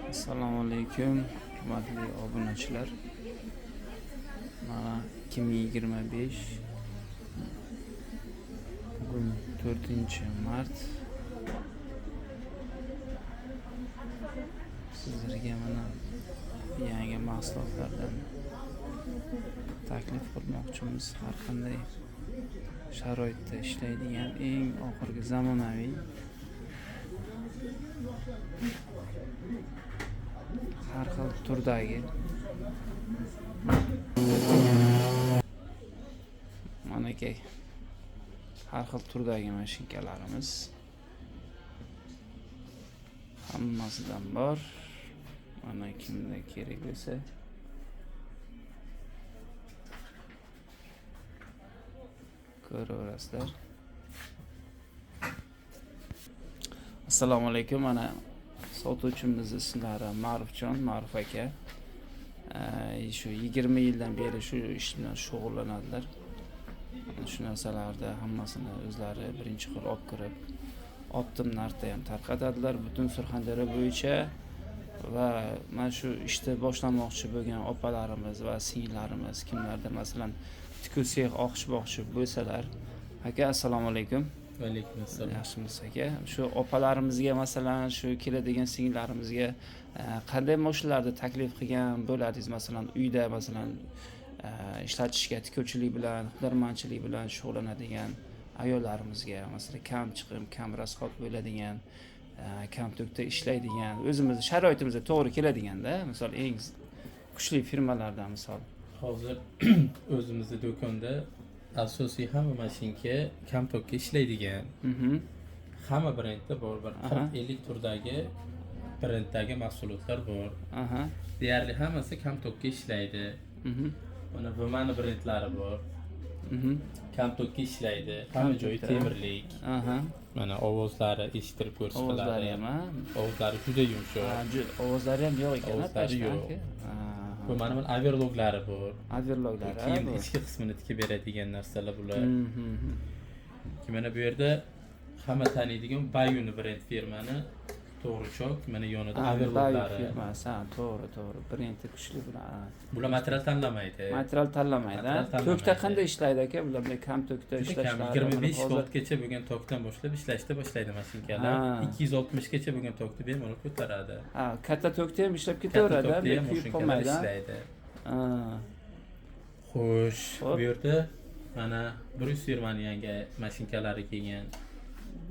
Assalomu alaykum, hurmatli obunachilar. Mana 2025, bugun 4-mart. Sizlarga mana yangi mahsulotlardan taklif qilmoqchimiz. Har qanday sharoitda ishlaydigan eng oxirgi zamonaviy har xil turdagi manaki har xil turdagi mashinkalarimiz hammasidan bor. Mana kimda kerak bo'lsa ko'raverasizlar. Assalomu alaykum. Mana sotuvchimiz ismlari Ma'rufjon, Ma'ruf aka. Shu 20 yildan beri shu ish bilan shug'ullanadilar. Mana shu narsalarni hammasini o'zlari birinchi qo'l olib kirib, optim narxda ham tarqatadilar butun Surxondaryo bo'yicha. Va mana shu ishni boshlamoqchi bo'lgan opalarimiz va singillarimiz kimlarda masalan tikuv sex ochmoqchi bo'lsalar, aka assalomu alaykum. Alaykum assalom. Yaxshimisiz aka? Shu opalarimizga masalan shu keladigan singillarimizga qanday mashinalarni taklif qilgan bo'lardingiz? Masalan uyda masalan ishlatishga tikuvchilik bilan, hunarmandchilik bilan shug'ullanadigan ayollarimizga masalan kam chiqim, kam rasxod bo'ladigan, kam tokda ishlaydigan, o'zimizni sharoitimizga to'g'ri keladiganda, misol eng kuchli firmalardan misol. Hozir o'zimizni do'konda asosiy hamma mashinka kam tokka ishlaydigan. Hamma brendda bor, bir 40-50 turdagi brenddagi mahsulotlar bor. Deyarli hammasi kam tokka ishlaydi. Mana bu mani brendlari bor. Kam tokka ishlaydi. Hamma joyi temirlik. Mana ovozlari eshitilib ko'rsatiladi. Ovozlari ham, ha? Ovozlari juda yumshoq. Ovozlari ham yo'q ekan, ovozlari yo'q. Bu mana buni overloklari bor. Overloklari. Kiyimni ichki qismini tikib beradigan narsalar bular. Mana bu yerda hamma taniydigan Bayuni brend firmani to'g'richok, mana yonida overloklari. Firmasi, ha, to'g'ri, to'g'ri. Brendi kuchli bular. Bular material tanlamaydi. Material tanlamaydi. Tokda qanday ishlaydi aka? Bular bunday kam tokda ishlashlari. 25 voltgacha bo'lgan tokdan boshlab ishlashni boshlaydi mashinkalar. 260 gacha bo'lgan tokni bemalol ko'taradi. Ha, katta tokda ham ishlab ketaveradi, kuyib qolmaydi. Ishlaydi. Xo'sh, bu yerda mana Bruce firmani yangi mashinkalari kelgan.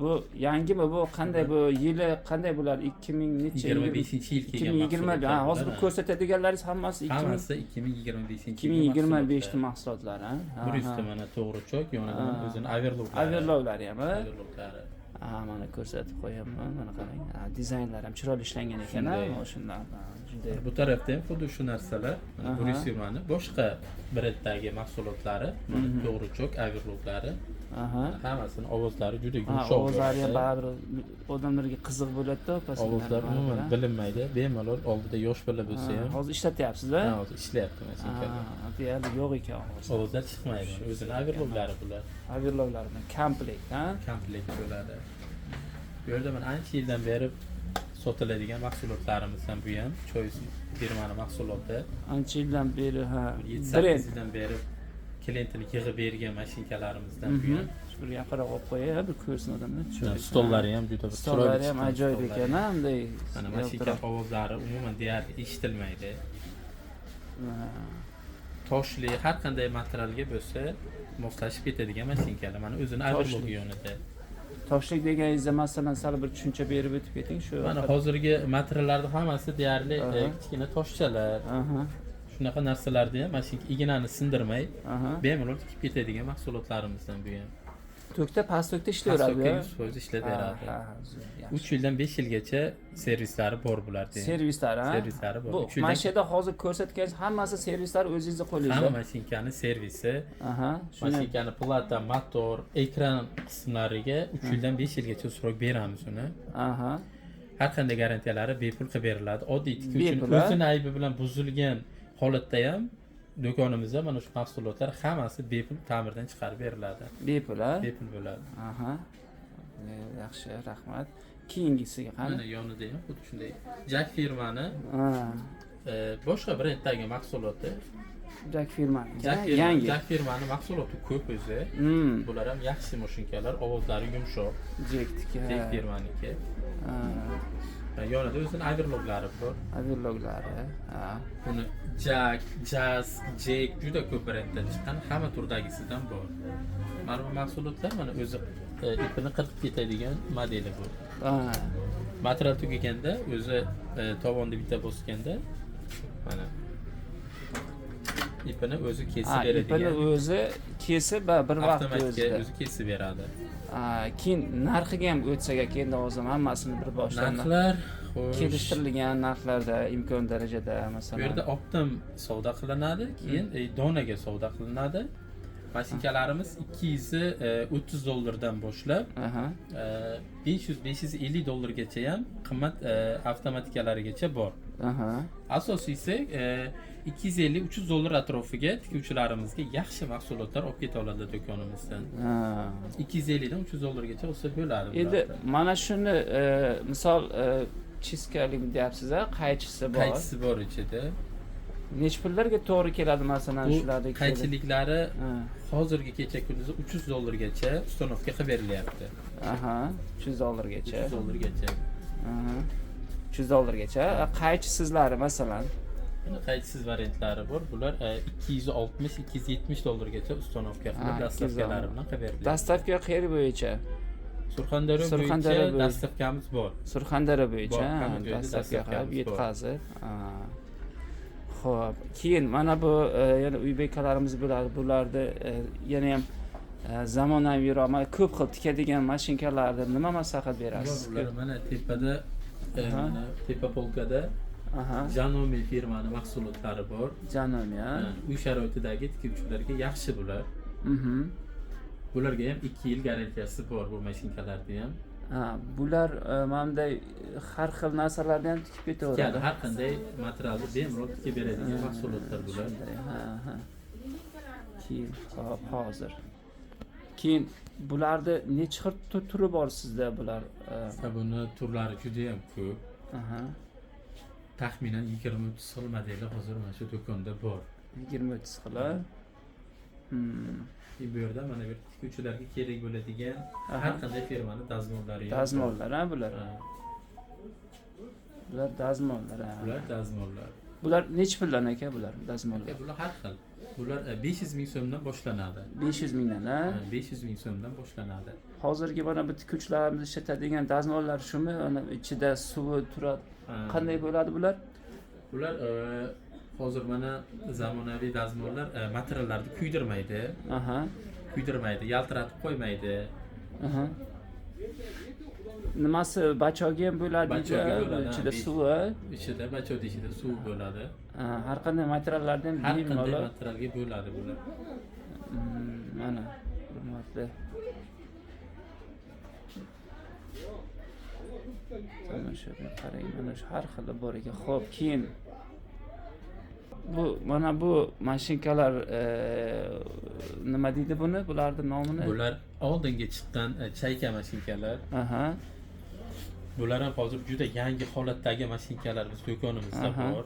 Bu yangimi, bu qanday, bu yili qanday bular? 2025-yil kelgan. 2020. Ha, hozir bu ko'rsatadiganlaringiz hammasi 2025 mahsulotlari, ha. Bruce'da mana to'g'richok, yonida o'zini overloklari. Overloklari ham, ha. Overloklari. Ha, mana ko'rsatib qo'yaman, mana qarang. Ha, dizaynlar ham chiroyli ishlangan ekan, ha, shundan. Juda. Bu tarafda ham xuddi shu narsalar, mana Bruce firmani boshqa brenddagi mahsulotlari, mana to'g'richok, overloklari. Hammasini ovozlari juda yumshoq. Ovozlari ham baribir odamlarga qiziq bo'ladi-da, ovozlar umuman bilinmaydi. Bemalol oldida yosh bola bo'lsa ham. Hozir ishlatyapsiz-a? Ha, hozir ishlayapti mashinkalar. Deyarli yo'q ekan ovoz. Ovozlar chiqmaydi. O'zini overloklari bular. Overloklari bilan komplekt, ha? Komplekt bo'ladi. Bu yerda mana ancha yildan beri sotiladigan mahsulotlarimizdan bu ham Choice firmani mahsuloti. Ancha yildan beri, ha, 7-8 yildan beri klientini yig'ib bergan mashinkalarimizdan bu ham. Bir yaqinroq olib qo'yay, bir ko'rsin odamlar. Stollari ham juda chiroyli. Stollari ham ajoyib ekan, ha, bunday. Mana mashinka ovozlari umuman deyarli eshitilmaydi. Toshli har qanday materialga bo'lsa moslashib ketadigan mashinkalar. Mana o'zini overloki yonida. Toshlik deganingizda masalan sal bir tushuncha berib o'tib keting shu. Mana hozirgi materiallarda hammasi deyarli kichkina toshchalar. Shunaqa narsalarni ham mashinka ignani sindirmay bemalol tikib ketadigan mahsulotlarimizdan bu ham. Tokda, past tokda ishlayveradi. Past tokda 100% ishlayveradi. 3 yildan 5 yilgacha servislari bor bularda. Servislari, ha? Servislari bor. Bu mashina hozir ko'rsatganingiz hammasi servislar o'zingizni qo'lingizda. Hamma mashinkani servisi. Mashinkani plata, motor, ekran qismlariga 3 yildan 5 yilgacha срок beramiz uni. Har qanday garantiyalari bepul qilib beriladi. Oddiy tikuvchining o'zini aybi bilan buzilgan holatda ham do'konimizda mana shu mahsulotlar hammasi bepul ta'mirdan chiqarib beriladi. Bepul, ha? Bepul bo'ladi. Yaxshi, rahmat. Keyingisiga qani? Mana yonida ham xuddi shunday Jack firmani boshqa brenddagi mahsuloti. Jack firmaniki. Yangi. Jack firmani mahsuloti ko'p o'zi. Bular ham yaxshi mashinkalar, ovozlari yumshoq. Jackniki. Jack firmaniki. Yonida o'zini overloklari bor. Overloklari. Ha. Buni Jack, Jazz, Jack juda ko'p brenddan chiqqan, hamma turdagisidan bor. Mana bu mahsulotlar mana o'zi ipini qirqib ketadigan modeli bu. Material tugaganda o'zi tovonni bitta bosganda mana ipini o'zi kesib beradigan. Ipini o'zi kesib va bir vaqt o'zi kesib beradi. Keyin narxiga ham o'tsak aka, endi hozir hammasini bir boshdan narxlar xo'sh kelishtirilgan narxlarda imkon darajada masalan. Bu yerda optim savdo qilinadi, keyin donaga savdo qilinadi. Mashinkalarimiz 230 dollardan boshlab 500-550 dollargacha ham qimmat avtomatikalarigacha bor. Asosiysi 250-300 dollar atrofiga tikuvchilarimizga yaxshi mahsulotlar olib keta oladi do'konimizdan. 250 dan 300 dollargacha olsa bo'ladi. Endi mana shuni misol chiskalik deyapsiz, qaychisi bor. Qaychisi bor ichida. Necha pullarga to'g'ri keladi masalan shularni? Qaychiliklari hozirgi kecha kunduzda 300 dollargacha ustanovka qilib berilyapti. 300 dollargacha. 300 dollargacha. 300 dollargacha. Qaychisizlari masalan? Buni qaychisiz variantlari bor. Bular 260-270 dollargacha ustanovka qilib, dastavkalari bilan qilib beriladi. Dastavka qayer bo'yicha? Surxondaryo bo'yicha dastavkamiz bor. Surxondaryo bo'yicha dastavka qilib yetkazib. Xo'p, keyin mana bu yana uy bekalarimiz bo'ladi. Bularni yana ham zamonaviyroq, mana ko'p xil tikadigan mashinkalarni nima maslahat berasiz? Bular mana tepada, mana tepa polkada Janome firmani mahsulotlari bor. Janome, uy sharoitidagi tikuvchilarga yaxshi bular. Bularga ham 2 yil garantiyasi bor bu mashinkalarda ham. Bular mana bunday har xil narsalarni ham tikib ketaveradi. Tikadi, har qanday materialni bemalol tikib beradigan mahsulotlar bular. Keyin hop, hozir. Keyin bularni necha xil turi bor sizda bular? Buni turlari juda ham ko'p. Taxminan 20-30 xil modeli hozir mana shu do'konda bor. 20-30 xil. Bu yerda mana bu tikuvchilarga kerak bo'ladigan har qanday firmani dazmollari ham. Dazmollar ha bular. Bular dazmollar ha. Bular dazmollar. Bular necha puldan aka bular dazmollar? Bular har xil. Bular 500 ming so'mdan boshlanadi. 500 mingdan ha? 500 ming so'mdan boshlanadi. Hozirgi mana bu tikuvchilarimiz ishlatadigan dazmollar shumi? Ana ichida suvi turadi. Qanday bo'ladi bular? Bular hozir mana zamonaviy dazmollar materiallarni kuydirmaydi. Kuydirmaydi, yaltiratib qo'ymaydi. Nimasi bachogi ham bo'ladi, ichida suvi, ichida bachok ichida suv bo'ladi. Har qanday materiallardan har qanday materialga bo'ladi bular. Mana hurmatli tomoshabin, qarang, mana shu har xili bor ekan. Xo'p, keyin bu mana bu mashinkalar nima deydi buni? Bularning nomini? Bular oldingi chiqqan chayka mashinkalar. Bular ham hozir juda yangi holatdagi mashinkalar biz do'konimizda bor.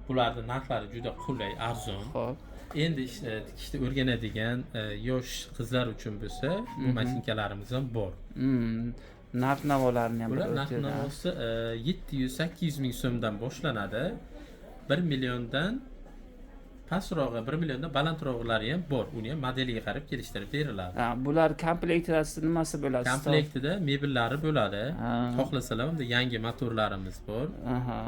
Bularning narxlari juda qulay, arzon. Xo'p. Endi tikishni o'rganadigan yosh qizlar uchun bo'lsa, bu mashinkalarimiz ham bor. Narx navolarini ham bular narx navosi 700-800 ming so'mdan boshlanadi. 1 milliondan pastrog'i, 1 milliondan balandroqlari ham bor. Uni ham modeliga qarab kelishtirib beriladi. Bular komplektiyasi nimasi bo'ladi? Komplektida mebellari bo'ladi. Xohlasalar bunda yangi motorlarimiz bor.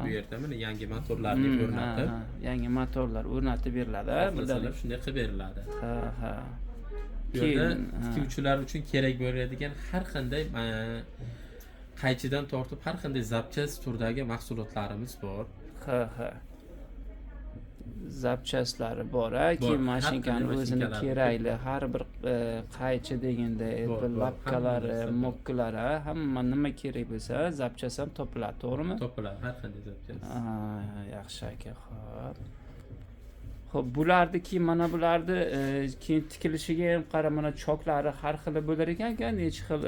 Bu yerda mana yangi motorlarni o'rnatib, yangi motorlar o'rnatib beriladi. Xohlasalar shunday qilib beriladi. Bu yerda tikuvchilar uchun kerak bo'ladigan har qanday qaychidan tortib har qanday zapchast turdagi mahsulotlarimiz bor. Zapchastlari bor, keyin mashinkani o'zini kerakli har bir qaychi deganda, lapkalari, mokkalari, hamma nima kerak bo'lsa, zapchast ham topiladi, to'g'rimi? Topiladi, har qanday zapchast. Yaxshi aka, xo'p. Xo'p, bularni keyin mana bularni keyin tikilishiga ham qarab mana choklari har xil bo'lar ekan-ku, necha xil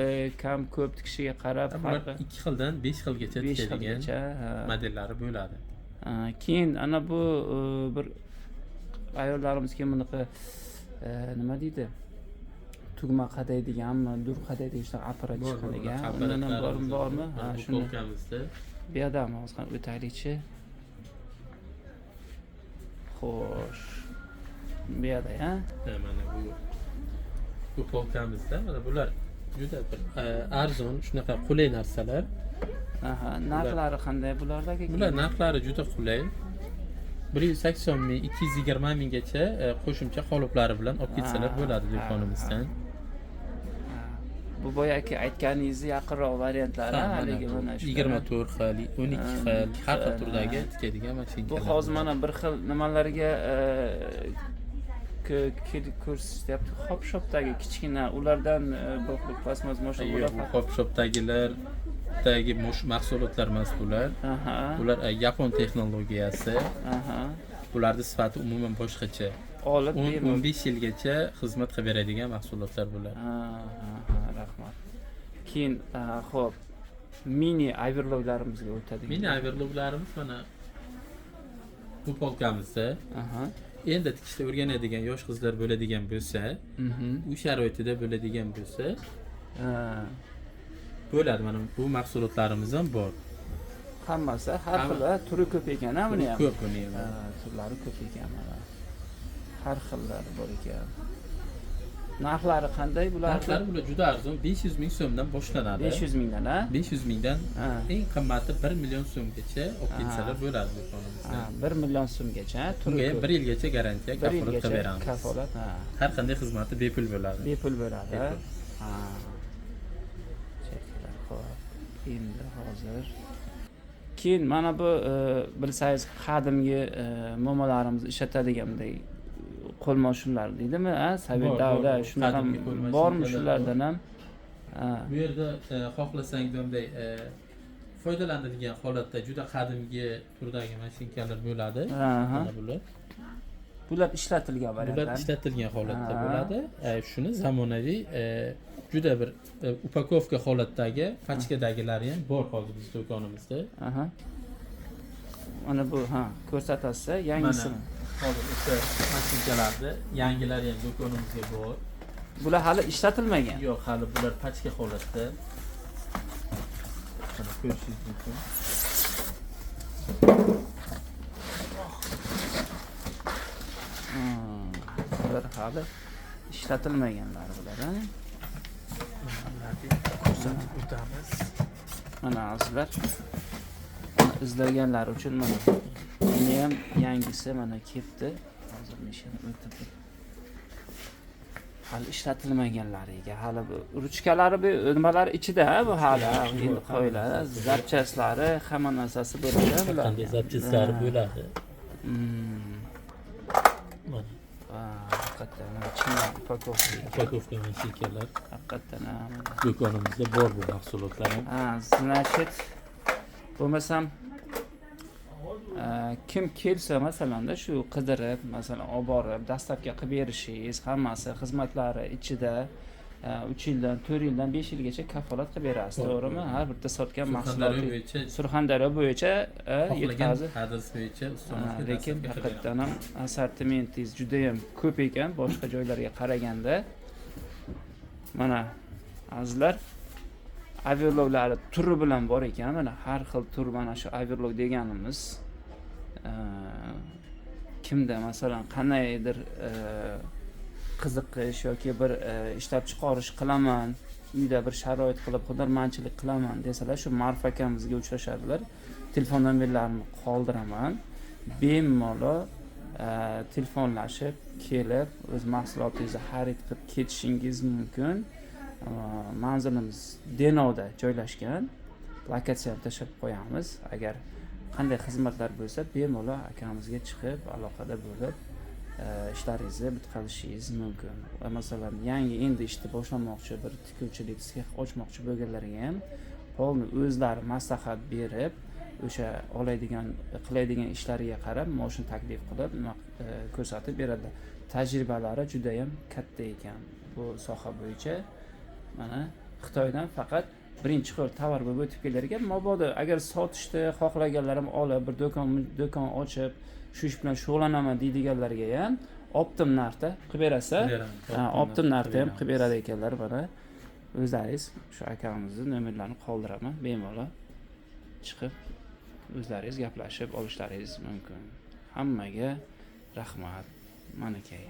kam ko'p tikishiga qarab bular 2 xildan 5 xilgacha tikadigan modellari bo'ladi. Keyin ana bu bir ayollarimiz keyin bunaqa nima deydi? Tugma qadaydiganmi, dur qadaydigan shunaqa apparat chiqqan ekan. Undan ham bormi? Ha, shuni polkamizda. Bu yerdami hozir qani o'taylikchi. Xo'sh. Bu yerda, ha? Mana bu polkamizda mana bular juda bir arzon, shunaqa qulay narsalar. Aha, narxlari qanday bulardagi? Bular narxlari juda qulay. 180 ming, 220 minggacha qo'shimcha qoliplari bilan olib ketsalar bo'ladi do'konimizdan. Bu boyagi aytganingizni yaqinroq variantlari haligi mana shu 24 xil, 12 xil, har xil turdagi tikadigan mashinkalar. Bu hozir mana bir xil nimalarga ko'rsatyapti. Hop shopdagi kichkina ulardan bir xil plastmas mashina bular. Hop shopdagilar dagi mahsulotlar emas bular. Bular yapon texnologiyasi. Bularning sifati umuman boshqacha. Olib 10-15 yilgacha xizmat qilib beradigan mahsulotlar bular. Rahmat. Keyin xo'p, mini overloklarimizga o'tadigan. Mini overloklarimiz mana bu polkamizda. Endi tikishda o'rganadigan yosh qizlar bo'ladigan bo'lsa, uy sharoitida bo'ladigan bo'lsa, bo'ladi. Mana bu mahsulotlarimiz ham bor. Hammasi har xil, turi ko'p ekan, ha buni ham. Ko'p buni ham. Turlari ko'p ekan mana. Har xillari bor ekan. Narxlari qanday bular? Narxlari bular juda arzon, 500 ming so'mdan boshlanadi. 500 mingdan, ha? 500 mingdan eng qimmati 1 million so'mgacha olib ketsalar bo'ladi do'konimizdan. 1 million so'mgacha, bunga ham 1 yilgacha garantiya kafolat qilib beramiz. Kafolat, ha. Har qanday xizmati bepul bo'ladi. Bepul bo'ladi. Ha. Cheklar, xo'p. Endi hozir keyin mana bu bilsangiz qadimgi momolarimiz ishlatadigan bunday qo'l mashinalar deydimi, ha? Sovet davrida shunaqa bormi shulardan ham? Bu yerda xohlasang bunday foydalanilgan holatda juda qadimgi turdagi mashinkalar bo'ladi. Mana bular. Bular ishlatilgan variantlar. Bular ishlatilgan holatda bo'ladi. Shuni zamonaviy juda bir upakovka holatdagi pachkadagilari ham bor hozir biz do'konimizda. Mana bu, ha, ko'rsatasiz, yangisi. Hozir o'sha mashinkalarni yangilari ham do'konimizga bor. Bular hali ishlatilmagan. Yo'q, hali bular pachka holatda. Mana ko'rishingiz mumkin. Bular hali ishlatilmaganlar bular, ha? Ko'rsatib o'tamiz. Mana azizlar, izlaganlar uchun mana buni ham yangisi mana kelibdi. Hozir mashina o'tib hali ishlatilmaganlariga, hali bu ruchkalari, bu nimalari ichida, ha, bu hali endi qo'yiladi, zapchaslari, hamma narsasi bo'ladi bular. Qanday zapchaslari bo'ladi? Mana. Haqiqatan chindan upakovka. Upakovka mashinkalar. Haqiqatan do'konimizda bor bu mahsulotlar ham. Ha, значит, bo'lmasam kim kelsa masalanda shu qidirib, masalan, olib borib, dastlabki qilib berishingiz, hammasi xizmatlari ichida 3 yildan, 4 yildan, 5 yilgacha kafolat qilib berasiz, to'g'rimi? Har bitta sotgan mahsulot Surxondaryo bo'yicha yetkazib adres bo'yicha ustomizga. Lekin haqiqatan ham assortimentingiz juda ham ko'p ekan boshqa joylarga qaraganda. Mana azizlar, overloklari turi bilan bor ekan. Mana har xil tur, mana shu overlok deganimiz kimda masalan qandaydir qiziqish yoki bir ishlab chiqarish qilaman, uyda bir sharoit qilib hunarmandchilik qilaman desalar, shu Ma'ruf akamizga uchrashadilar. Telefon nomerlarini qoldiraman. Bemalol telefonlashib kelib o'z mahsulotingizni xarid qilib ketishingiz mumkin. Manzilimiz Denovda joylashgan. Lokatsiyani tashlab qo'yamiz. Agar qanday xizmatlar bo'lsa, bemalol akamizga chiqib aloqada bo'lib ishlaringizni bitqazishingiz mumkin. Masalan, yangi endi ishni boshlamoqchi, bir tikuvchilik sex ochmoqchi bo'lganlarga ham polni o'zlari maslahat berib, O'sha oladigan, qiladigan ishlariga qarab moshina taklif qilib, nima, ko'rsatib beradilar. Tajribalari judayam katta ekan bu soha bo'yicha. Mana Xitoydan faqat birinchi qo'l tovar bo'lib o'tib kelar ekan. Mabodo agar sotishni xohlaganlar ham olib, bir do'kon ochib, shu ish bilan shug'ullanaman deydiganlarga ham оптом narxda qilib berasiz. Beramiz. Оптом narxda ham qilib beradi ekanlar. Mana o'zlaringiz shu akamizni nomerlarini qoldiraman, bemalol chiqib o'zlaringiz gaplashib olishlaringiz mumkin. Hammaga rahmat. Manakay.